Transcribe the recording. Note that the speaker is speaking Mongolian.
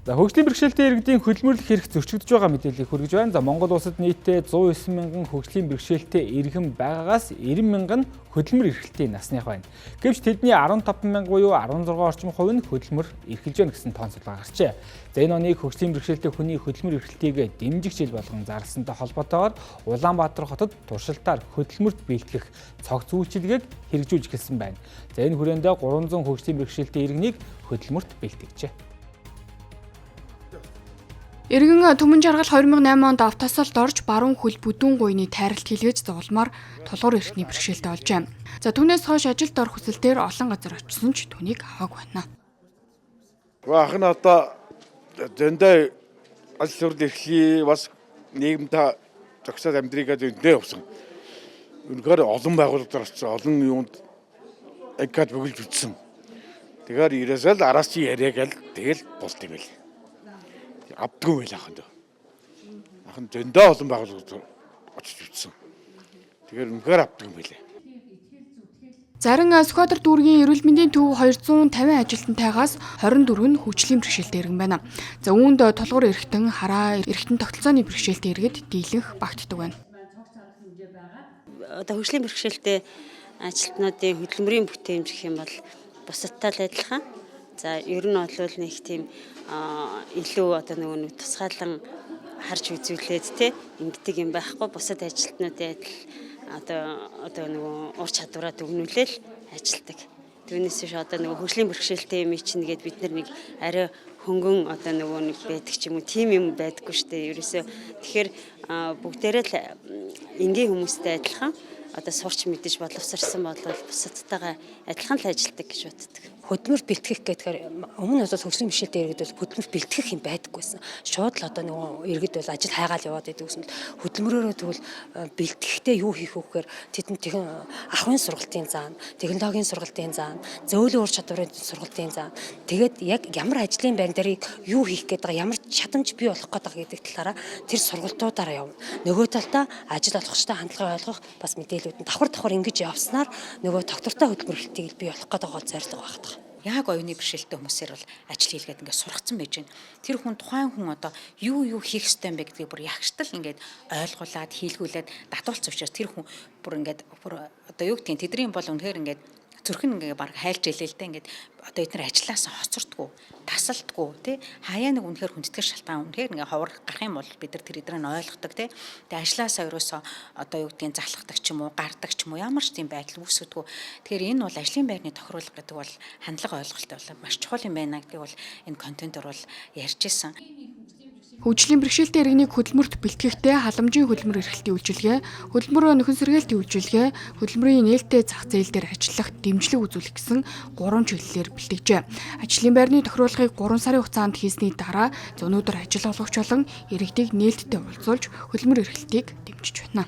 За, хөгжлийн бэрхшээлтэй иргэдийн хөдөлмөрлөх эрх зөрчигдөж байгаа мэдээллийг хүргэж байна. За, Монгол улсад нийтдээ 109 мянган хөгжлийн бэрхшээлтэй иргэн байгаагаас 90 мянган нь хөдөлмөр эрхлэлтийн насных байна. Гэвч тэдний 15 мянга буюу 16 орчим хувь нь хөдөлмөр эрхэлж байна гэсэн тооцоолол гарчээ. За, энэ оныг хөгжлийн бэрхшээлтэй хүний хөдөлмөр эрхлэлтийг дэмжих жил болгон зарласантай холбоотойгоор Улаанбаатар хотод туршилтаар хөдөлмөрт бэлтгэх цогц үйлчилгээг хэрэгжүүлж эхэлсэн байна. За, энэ хүрээндээ 300 хөгжлийн бэрхшээлтэй иргэнийг хөдөлмөрт бэлтгэжээ. Иргэн Түмэн Жаргал 2008 онд автосолд орж баруун хөл бүдүүн гуйны тайралт хийлгэж зовлмоор тулгуур эрхний бэрхшээлтэй олжээ. За, түүнээс хойш ажилд орох хүсэлтээр олон газар очсон ч түүнийг аваагүй байна. Ах нь одоо зөндөө ажил сүрэл эрхлэе, бас нийгэмдээ зогсоод амьдрийгаа зөндөө явсан. Үнэхээр олон байгууллагаар очсон, олон юунд анкет бөглөж үзсэн. Тэгэхээр ерөөсөө л араас чи яриа гэл тэгэл болт юм байл. Авдгүй байл ахын. Ахын зөндөө олон байгууллагаар очиж үзсэн. Тэгэхээр үнэхээр авдаг юм байлээ. Зарин Сүхбаатар дүүргийн эрүүл мэндийн төв 250 ажилтнтайгаас 24 нь хөгжлийн бэрхшээлтэй иргэн байна. За, үүнд тулгуур эрхтэн, хараа, эрхтэн тогтолцооны бэрхшээлтэй иргэд дийлэнх багтдаг байна. Одоо хөгжлийн бэрхшээлтэй ажилтнуудын хөдөлмөрийн бүтээмж гэх юм бол бусадтай л адилхан. За, ер нь бол нэг тийм илүү одоо нөгөө нэг тусгаалan харж үзүүлээд те ингэдэг юм байхгүй, бусад ажилтнуудын адил одоо нөгөө ур чадвараа дүгнүүлээл ажилтдаг. Түүнээс биш одоо нөгөө хөгжлийн бэрхшээлтэй юм чинь гээд бид нар нэг арай хөнгөн одоо нөгөө нэг байдаг ч юм уу, тийм юм байдаггүй шүү дээ. Ерөөсөө тэгэхээр бүгдээрээ л энгийн хүмүүстэй адилхан одоо сурч мэдэж боловсрсан бол бусадтайгаа адилхан л ажилтдаг гэж боддог. Хөдөлмөр бэлтгэх гэдгээр өмнө нь бол хөгжлийн бэрхшээлтэй иргэд бол хөдөлмөр бэлтгэх юм байдаггүйсэн. Шууд л одоо нөгөө иргэд бол ажил хайгаал яваад идэг гэсэн бол хөдөлмөрөөрөө тэгвэл бэлтгэхдээ юу хийх вэ гэхээр тэдэнд ахуйн сургалтын заана, технологийн сургалтын заана, зөөлөн ур чадварын сургалтын заана. Тэгээд яг ямар ажлын байр дээр юу хийх гээд байгаа, ямар чадамж бий болох гээд байгаа гэдэг талаараа тэр сургалтуудаараа явна. Нөгөө талдаа ажил олгогчтой хандлагыг ойлгох бас мэдээллүүд нь давхар давхар ингэж явснаар нөгөө тогтвортой хөдөлмөр эрхлэлтийг бий болох гээд байгаа гол зорилго байна. Яг оюуны бэрхшээлтэй хүмүүсээр бол ажил хийлгээд ингээд сургацсан байж байна. Тэр хүн тухайн хүн одоо юу юу хийх ёстой юм бэ гэдгийг бүр ягштал ингээд ойлгуулад, хийлгүүлээд датуулсан учраас тэр хүн бүр ингээд бүр одоо юу гэдгийг тэдний бол үнэхээр ингээд зүрх нь ингээ баг хайлж илээ л дээ, ингээд одоо эдгээр ажилласаа хоцордгоо, тасалдгоо тий, хаяа нэг үнэхээр хүндэтгэх шалтгаан үнэхээр ингээ ховор гарах юм бол бид нар тэр эдгээр нь ойлгодог тий. Тэгээ ажилласаа ерөөсөө одоо юу гэдгийг залхдаг ч юм уу, гардаг ч юм уу, ямар ч тийм байдал үүсгэдэггүй. Тэгэхээр энэ бол ажлын байрны тохируулга гэдэг бол хандлага ойлголттой бол маш чухал юм байна гэдгийг бол энэ контентор бол ярьж исэн. Хөгжлийн бэрхшээлтэй иргэнийг хөдөлмөрт бэлтгэхдээ халамжийн хөдөлмөр эрхлэлтийн үйлчилгээ, хөдөлмөр нөхөн сэргээлтийн үйлчилгээ, хөдөлмөрийн нээлттэй зах зээл дээр ажиллах дэмжлэг үзүүлэх гэсэн 3 чиглэлээр бэлтгэжээ. Ажлын байрны тохируулгыг 3 сарын хугацаанд хийсний дараа өнөөдөр ажил олгогч болон иргэдийг нээлттэй уулзуулж хөдөлмөр эрхлэлтийг дэмжиж байна.